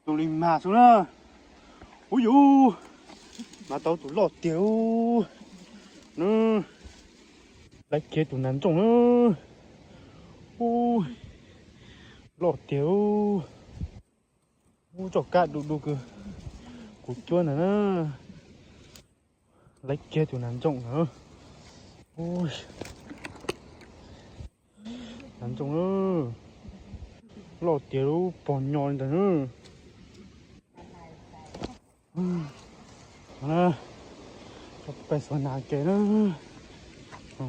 Tus li mas xwb na. Ub yus, mas tau tus loj tiag ub. Nws laiv kiag tus nas ntsooj na. Ub, loj tiag ub. Ub, txoj kab du du kws kuv cuab ntawd na. Laiv kiag tus nas ntsooj na. Ub, nas ntsooj na, loj tiag lub pog nyo li ntawd na. Pais xuas nas ke na,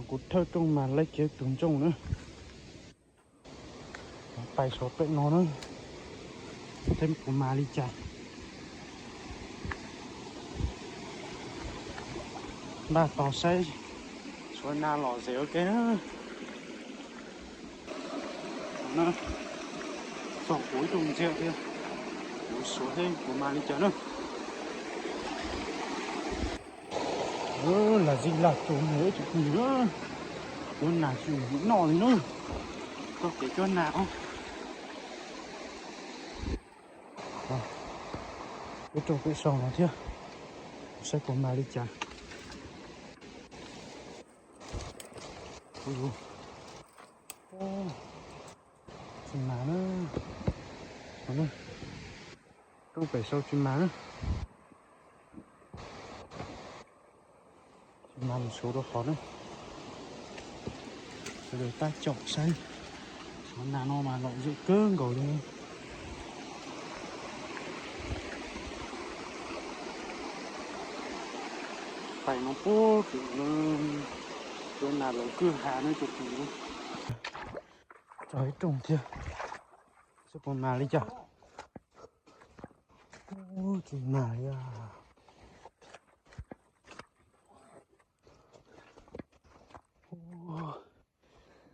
kuv thawj rooj mas laiv kiag tus ntsooj na. Pais xuas pem no na, teb kuv mas li cas. Npaj tos saib xuas nas lom zem ua ke na. Txog kuv ib tug ntxiag thiab, kuv suav thiab kuv mas li cas na. Lam zig lam tus mus ib tug plig na, cuab nas tsis noj li na. Txoj kev cuab nas os. Ib rooj pem saum no thiab, saib puas mag li cas. Tsis mag na. Rooj pem saum tsis mag na. Tsis mag mus suav rau qhov na. Sawv daws tab caum saib, xyov nas no mas lom zem kawg nkaus li. Pais no puag tim, tus nas laus kwj ha ne tus tim. Txog ib rooj thiab, saib puas mag li cas. Tsis mag li.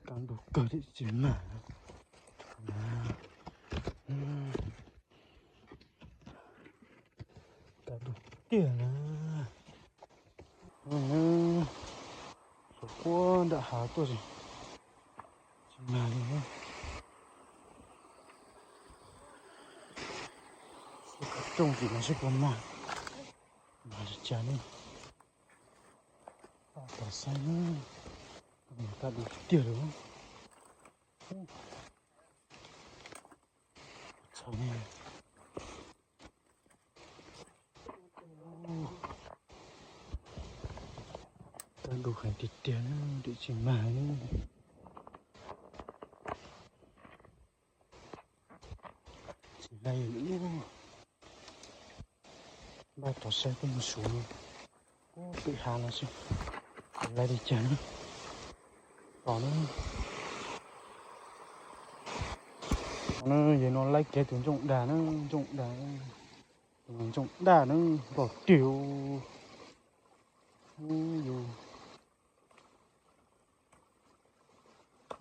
Kab du kawg thiab tsis mag. Kab du tiag na. Xyov puag nram hav tuaj tsis mag li. Saib cov rooj tim no saib puas mag. Mag li cas ne. Pab tos saib na. Kab du tiag li. Txhob, kab du heev tiag tiag na, twb tsis mag li. Tsis laij li. Npaj tos saib koj mus suav pem hav no xwb, tsis laij li cas na. Tos na. Yog no laij kiag tus ntsooj dag na, ntsooj dag, tus ntsooj daj na, loj tiag. Yus,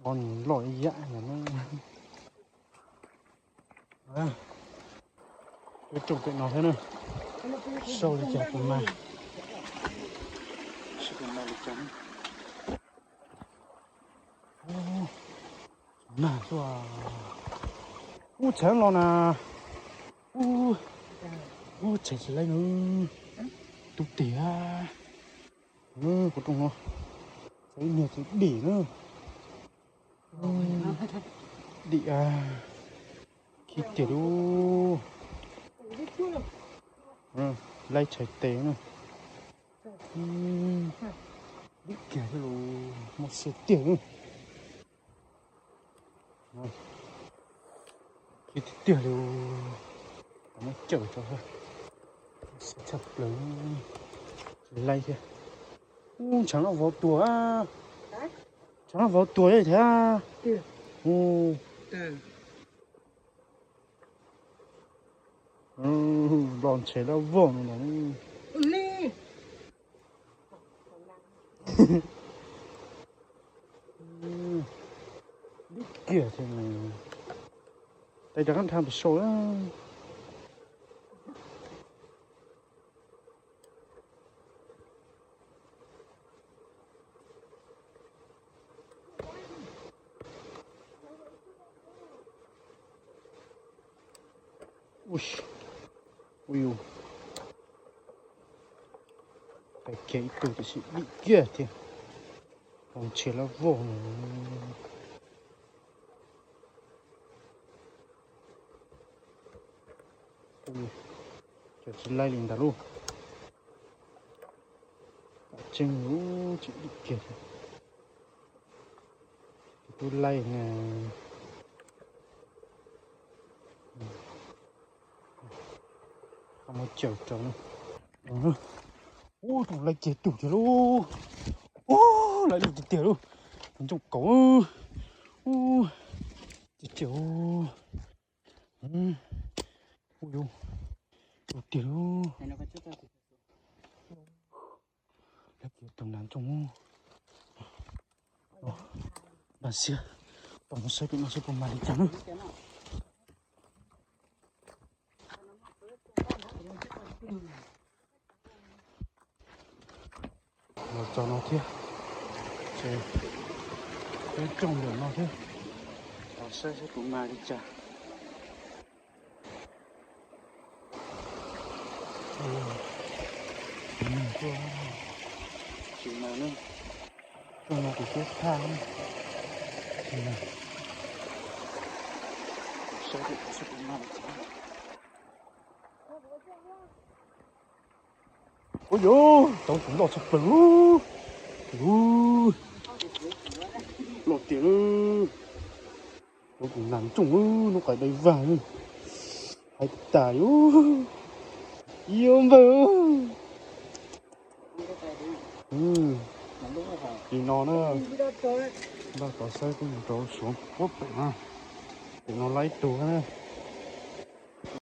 o, nws loj ib yam no na. Peb rooj pem no thiab na. Saib li cas puas mag. Saib puas mag li cas. Mag xwb. Ub, txheeb los na. Ub, txheeb tsis laij na. Tub tiag. Kuv rooj no, txheeb ib niag txheeb dim na. Dim, khib tiag lub. Laij tshais tes na. Dim kiag thiab lus, muaj xiab tiag na. Khib tiag tiag li, muab cawm tso, xiab tshaj plaws, tsis laij thiab. Ub, ntshav no vov tuag, ntshav no vov tuag thiab. Los ntshe laj voj no na. Dim kiag thiab, tais rov qab nrhab pem saum. Ub, Ui yus, pais khiav ib tug tiam sis dim kiag thiab. Hauv ntshiab lab vog. Ui, cov tsis laij li ntawd lauj. Tam tseeb lub tseem dim kiag. Tus tub laij na. Muab cawm rau. Ub, tus laij kiag tus tiag lauj. Ub, laij loj tiag tiag lauj. Ntsooj kaum. Ub, tiag tiag. Ub, ub, tiag lauj. Laij kiag tus nas ntsooj. Npaj siab, tau mus saib pem no saib puas mag li cas na. Los txog no thiab, ces peb rooj ntawm no thiab, los saib saib puas mag li cas. Tsis mag na, rooj no kuv twb thaj na. Tsis mag, saib saib puas mag li cas. Ua yog tau tus loj tshaj plaws. Loj tiag na. Tau tus nas ntsooj, hnub qaij dai vag. Hais tas yuav npawg. Li no na, npaj tau saib kuj mus rau suav puab pem na. Pem no laib tug na.